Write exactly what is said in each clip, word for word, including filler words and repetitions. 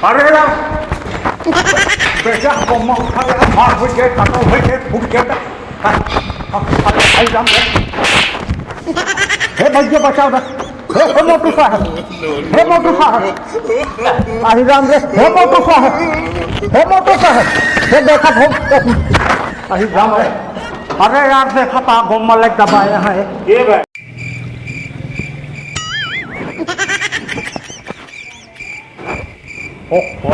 अरे यार, बेटा, बम्मा उठा ले, मार होइ गए, कटो होइ गए, फूट गए। हाँ, हाँ, अरे भाई राम रे। हे भैया, बचाओ ना। हे, हे मोटू साहब, हे मोटू साहब, अरे राम रे, हे मोटू साहब, हे मोटू साहब, हे देखा, हे, अरे राम रे, अरे यार, देखा, पा गोमल एक दबाए हैं। ये भाई। ओहो,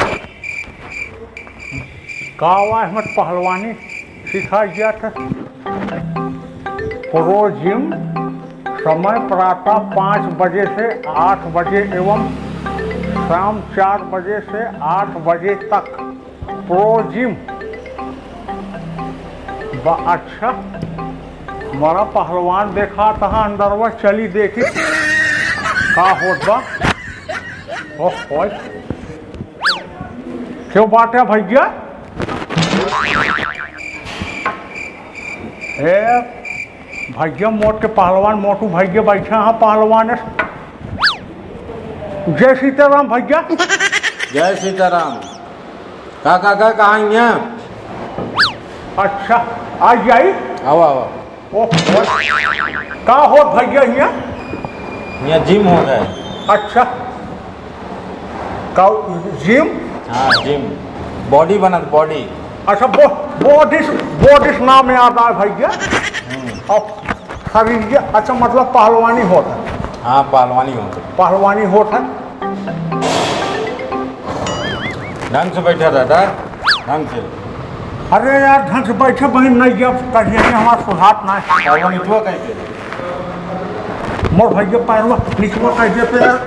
का आवा है, मत पहलवानी सिखाई जात है। प्रो जिम, समय प्रातः पाँच बजे से आठ बजे एवं शाम चार बजे से आठ बजे तक। प्रो जिम। बा, अच्छा, मरा पहलवान देखा तहाँ अंदरवा, चली देखी का होत बा। ओह, ओए। क्यों बात है भैया? ए, भैया मोट के पहलवान मोटू भैया बैठा है पहलवान। जय सीताराम भैया। जय सीताराम। का, का, का, कहाँ हियाँ? अच्छा, आई, आई। आवा, आवा। ओह, ओह। का होत भैया हियाँ? हियाँ जिम होत है। अच्छा। का जिम? हाँ, जिम। बॉडी बनत, बॉडी। अच्छा, बॉ-, बॉडी से, बॉडी से नाम याद आए भैया। हम्म। अब शरीर के, अच्छा, मतलब पहलवानी होत है। हाँ, पहलवानी होत है। पहलवानी होत है। ढंग से बैठा दादा, ढंग से। अरे यार, ढंग से बैठे बहिन नहीं, अब कहिए नहीं, हमार सुहात ना है। पहलवानी तो कैसे? मोर भैया पैरवा निचवा कह देते यार।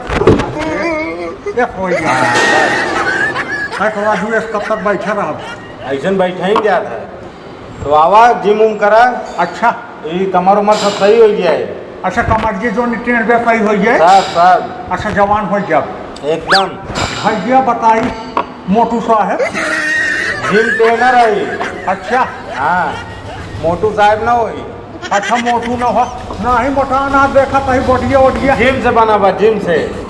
एक हो गया। है तो राजू, एक कब तक बैठा रहा? ऐसे बैठा ही क्या था? तो आवा, जिम उम करा। अच्छा। ई कमर उमर सब सही हो गया है। अच्छा, कमर के जो टेढ़ बे सही हो गया है? सब, सब। अच्छा, जवान हो गया। एकदम। भैया बताई, मोटू साहब। जिम ट्रेनर है। अच्छा। हाँ, मोटू साहब ना होई। अच्छा, मोटू ना हो, ना ही मोटा ना देखा तही बोडिया ओडिया। जिम से बना बा, जिम से।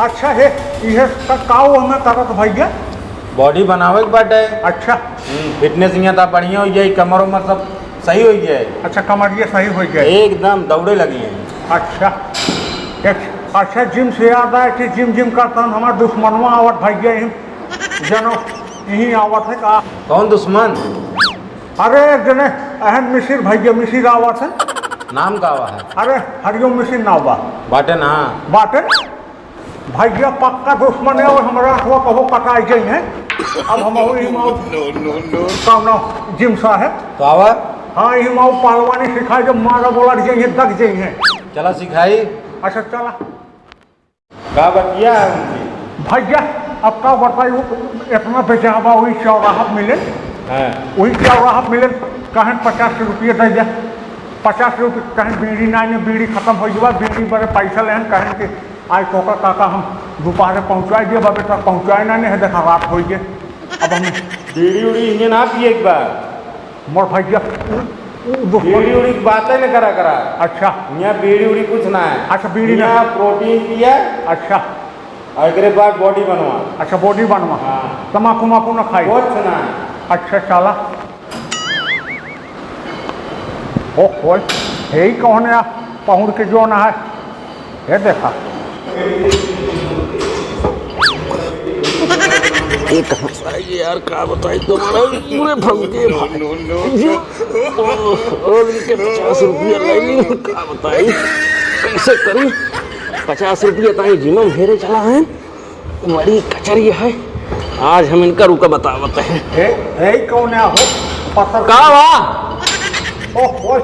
अच्छा, हे, इहे का, का वो हमें करत भैया? बॉडी बनावे के बाटे। अच्छा। हम्म, फिटनेस यहाँ ता बढ़िया हो जाए, कमर उमर सब सही हो जाए। अच्छा, कमरिया सही हो जाए। एकदम दौड़े लगी है। अच्छा। एक, अच्छा, जिम से याद आए कि जिम, जिम करता हूँ, हमार दुश्मनवा आवत भैया, यही जनो, यही आवत है का? कौन दुश्मन? अरे, एक जने अहन मिसिर भैया, मिसिर आवत है। नाम का आवा है? अरे, हरिओम मिसिर नाव बा। बाटे ना? बाटे। भैया पक्का दुश्मन है, और हमरा अथवा कहो कटाई गई है। अब हम और ही माओ No, no, no। कौनो जिम साहब। तो आवा। हाँ, ही माओ पहलवानी सिखाए, जब मारा बोला जाइए, दग जाइए। चला सिखाई। अच्छा, चला। का बतिया है उनकी? भैया, अब का बताई, वो इतना बेचारा बा, वही चौराहा पे मिले। हाँ। वही चौराहा पे मिले, कहें पचास रुपये दे दे। पचास रुपये, कहें बीड़ी ना, ने बीड़ी खत्म हो गया, बीड़ी बरे पैसा लेहन, कहें कि आज तोका काका हम दोपहर पहुँचाए दिए, बाबे तक पहुँचाए ना, ने देखा रात हो गए। अब हम बीड़ी उड़ी इन्हें ना पिए एक बार। मोर भैया, उ, उ, दोस्त बीड़ी उड़ी की बातें न करा करा। अच्छा। यहाँ बीड़ी उड़ी कुछ ना है। अच्छा, बीड़ी ना। यहाँ प्रोटीन पिया। अच्छा। और एकरे बाद बॉडी बनवा। अच्छा, बॉडी बनवा। हाँ। तमाकू माकू ना खाई। कुछ ना है। अच्छा, चला। ओ, खोल। हे ही कौन है? पहुड़ के जो ना है। ये देखा। ये कहाँ से आई यार, का बताई तुम्हारा पूरे फंस गए भाई। जी, और, और इनके पचास रुपया ले ली, का बताई, कैसे करी? पचास रुपया ताई जिमम हेरे चला है, बड़ी कचरी है। आज हम इनका रुका बतावत हैं। ए, ए, कौन है हो? पत्थर का बा? ओ, ओ।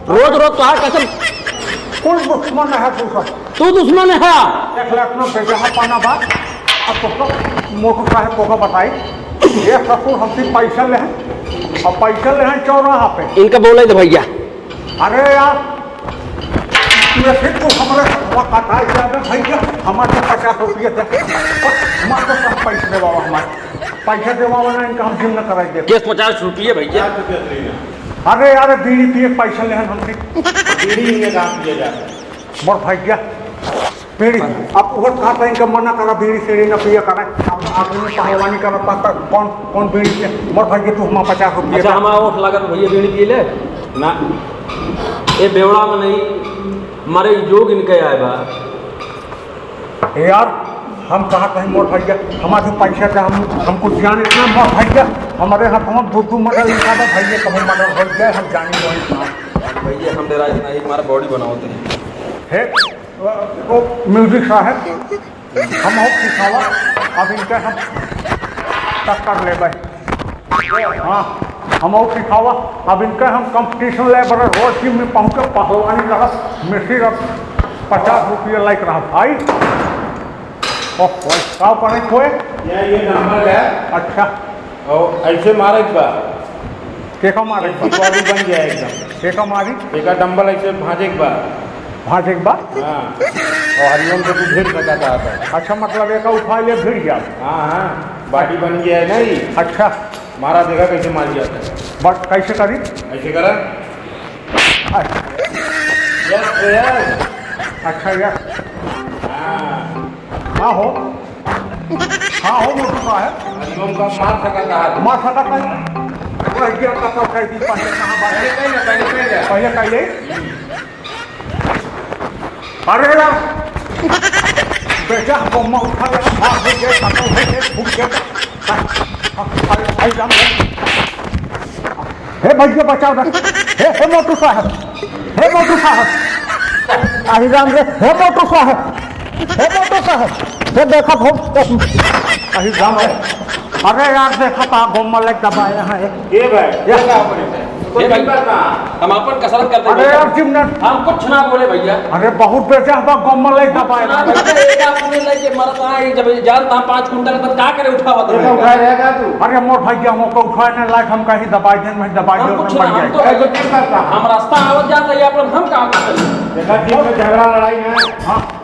रोज रोज तोहार कसम। कुल दुश्मन है तू सब। तू दुश्मन है। एक लाख में बेजहा पाना बा। अब तो सब मोटू साहब को का बताई। ये ससुर हमसे पैसा ले हैं। और पैसा ले हैं चौराहा पे। इनका बोले दे भैया। अरे यार, तू फिर तू हमारे वक्त आता है, क्या बे भैया, हमारे पचास रुपये दे। हमारे तो सब पैसे दे बाबा, हमारे पैसे दे बाबा ना, इनका हम जिम न कराई दे। केस पचास रुपये भैया। पचास रुपये दे ना। अरे यार, बीड़ी पिए पैसा ले हैं हमसे। बीड़ी इन्हें कहाँ पिए जाते हैं? मोर भैया। बीड़ी, अब वो कहत हैं कि मना करा, बीड़ी सीड़ी न पिया करा। अब आदमी पहलवानी करत बा, त कौन, कौन बीड़ी पिए? मोर भाई के तू हमार पचास रुपया अच्छा, दे। हमार ओठ लागत भैया बीड़ी पी ले। ना, ए बेवड़ा में नहीं, मारे जोग इनके आए बा। ए यार, हम कहत हैं मोर भैया, हमारे पैसा दे, हम, हम कुछ जाने ना मोर भैया, हमारे हाथ में दो, दो मर्डर लिखा था भैया, कभी मर्डर हो जाए, हम जाने वही ना। भैया, हम डरा इतना ही, हमारा बॉडी बनाओ तो। हे, वो म्यूजिक साहब, हम और सिखावा, अब इनके हम टक्कर लेबै। हाँ, हम और सिखावा, अब इनके हम कंपटीशन लेबै, रोज जिम में पहुँच के पहलवानी करब, मिसिर अब पचास रुपया लायक रहा भाई। ओह, ओह, का करे कोई? ये, ये डंबल है। अच्छा। और ऐसे मारे के बा। केका मारे के बा? ऐसी बॉडी बन जाए एकदम। केका मारी? एका डंबल ऐसे भांजे के बा। भांजे के बा? हाँ। और हरिओम से तू भिड़ सकता है। अच्छा, मतलब एका उठा ले भिड़ गया? हाँ, हाँ, बॉडी बन गया है ना ये। अच्छा। मारा देखा कैसे मार जाता है। बट कैसे करी? ऐसे करा। अच्छा। यस, यस। अच्छा, यस। हाँ। हाँ हो। हाँ हो, मोटू का है। हरिओम का मार सकता है। मार सकता है। वह क्या पता है कि पहले कहाँ बात पहले कहीं ना, पहले कहीं ना। पहले कहीं। अरे यार, बेटा, बम्मा उठा ले, मार दे, ये पता है, ये फूट के। अरे, अरे, राम रे। हे भैया, बचाओ रे। हे, हे मोटू साहब, हे मोटू साहब। अरे राम रे, हे मोटू साहब, हे मोटू साहब, हे देखा हो। अरे राम रे, अरे यार, देखा था, गोमल एक दबाए हैं। ये भाई, ये क्या बोले थे? तो ए भाई, दिक्कत ना। हम अपन कसरत करते अरे भैया। यार, जिम ना। हम कुछ ना बोले भैया। अरे बहुत बेजा बा, गोमल एक दबाए। ना भैया, एक आदमी लेके मरत है, जब ये जानता हम पाँच कुंटल पर का करे उठावत ये है। तो उठाए रहेगा तू। अरे मोर भैया, हम को उठाए ना लायक, हम कहीं दबाई देन, मैं दबाई हम देन, कुछ ना, मर हम जाए। तो ए, तो ठीक करता। हम रास्ता आवत जात है, अपन हम काम करते हैं। देखा, जिम में झगड़ा लड़ाई ना। हाँ।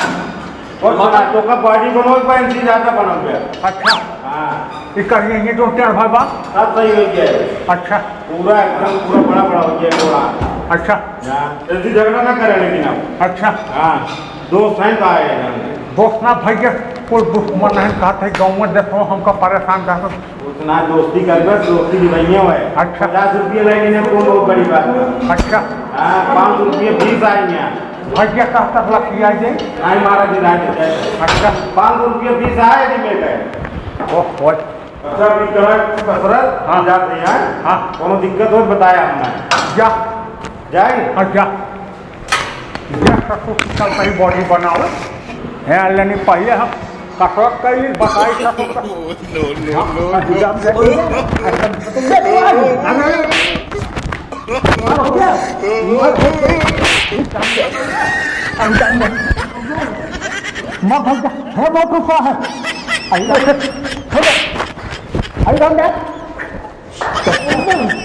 और सुना, तो का बॉडी बनाओ, एक बार इनसे ज्यादा बनाओ बे। अच्छा। हाँ। ये करिए, ये जो टेढ़ भाई बा? सब सही हो गया है। अच्छा। पूरा एकदम पूरा बड़ा बड़ा हो गया है पूरा। अच्छा। हाँ, जल्दी झगड़ा ना करें लेकिन आप। अच्छा। हाँ, दोस्त हैं तो आए हैं। दोस्त ना भाई के कोई दुश्मन है, कहते हैं गाँव में देखो हमका परेशान कर उतना दोस्ती कर बस, दोस्ती निभाइए हुए। अच्छा। पचास रुपये लेके ना कौन बहुत बड़ी बात है। अच्छा। हाँ, पाँच रुपये फीस आएंगे। भैया कहाँ तक लग किया जे? नहीं महाराज जी, नहीं देते। अच्छा। पाँच सौ रुपये फीस आए जी मेरे। ओह, ओह। अच्छा, अभी करा कसरत, हाँ। जाते हैं। हाँ। कोनो दिक्कत हो बताया हमने। जा। जाए? हाँ, जा। जा, कसरत कल सही बॉडी बनाओ। हैं, लेनी पहले हम कसरत कैली, बताई कसरत। No, no, हाँ, no, हाँ, no। जा, जा। अरे, मर भैया, हे मोटू साहब,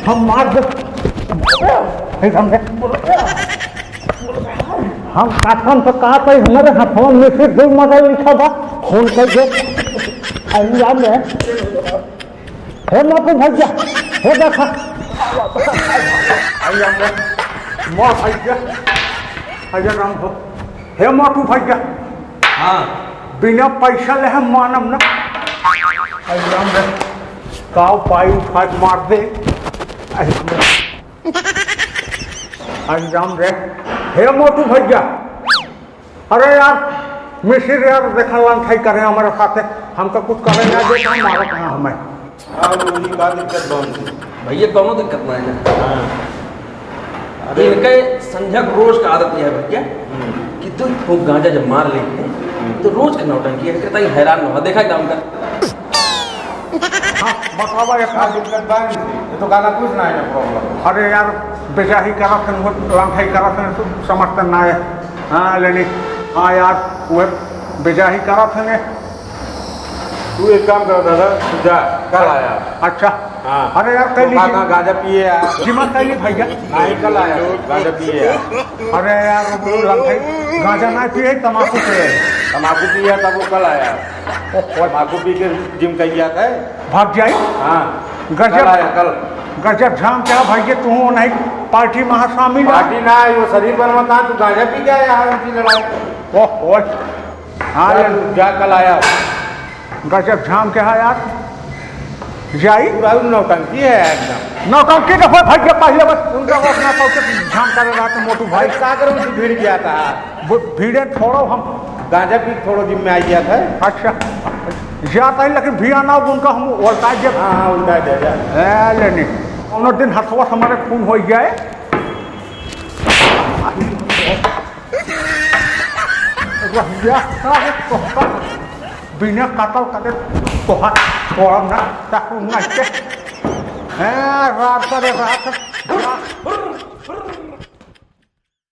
हम मार दे, हम काटन तो का पे हमारे हाथों में से दो मदर लिखा बा, फोन कर दे। अरे राम रे। हे मोटू भैया, हे देखा। आई राम रे, मोर भैया, अजय राम हो। हे मोटू भैया। हाँ। बिना पैसा ले हम मानम ना। आई राम रे, काव पाई उठा के मार दे। आई राम रे। आई राम रे। हे मोटू भैया। अरे यार, मिसिर यार, देखा लंठाई करे हमारे साथे, हमका कुछ करे ना दे, तो हम मारत हैं हमें। हाँ, तो उनकी का दिक्कत बा उनसे? भैया, कौनो दिक्कत ना है ना। हाँ। अरे। इनके संझक रोज का आदत यह है भैया हम्म। कि दो फूंक गांजा जब मार लेते हैं, हम्म। तो रोज का नौटंकी है, कहता है, "हैरान ना हो, देखा काम का।" हाँ, बतावा एक का दिक्कत बा इनसे? ये तो गाना कुछ ना है ना प्रॉब्लम। अरे यार, बेजाही करत हन, वो लंठाई करत हन, तो समझते ना है। हाँ, लेनी, हाँ यार, वो बेजाही करत हन। तू एक काम कर दादा, तू जा, कल आया। अच्छा। हाँ। अरे यार, कल तो का, लीजिए। का गांजा पिए यार? जी मत कहिए भैया। नहीं, कल आया, गांजा पिए यार। अरे यार, वो लंठाई, गांजा ना पिए, तमाकू पिए। तमाकू पिए तब वो कल आया। ओहो। तमाकू पी के जिम कहीं जाता है। भाग जाई? हाँ। गजब। कल आया, कल। गजब झाम क्या भाई, ये तू नहीं पार्टी में शामिल है? पार्टी ना है, वो शरीर बनवाता, तू गांजा पी के आया है उनकी लड़ाई। ओहो। हाँ, जा, ले। जा, कल आया। गजब झाम के है यार। जाई। पूरा नौटंकी है एकदम। नौटंकी तो भाई, भाई, पहले बस उनका वो अपना पहुंचे झाम करे रहा था मोटू भाई। अरे, का करूं, तू भिड़ गया था। वो भिड़े थोड़ो हम। गांजा पी थोड़ो जिम में आ गया था। अच्छा। जाता है, लेकिन भिया ना उनका हम ओलता जब। हाँ, हाँ, उल्टा दे जा। ए, लेने। कौनो दिन हथवा से हमारे खून हो जाए। रह गया, सारे तोहका बिना कतल करे तोहर छोड़ब ना, ताकू ना के। हैं, रात करे रात।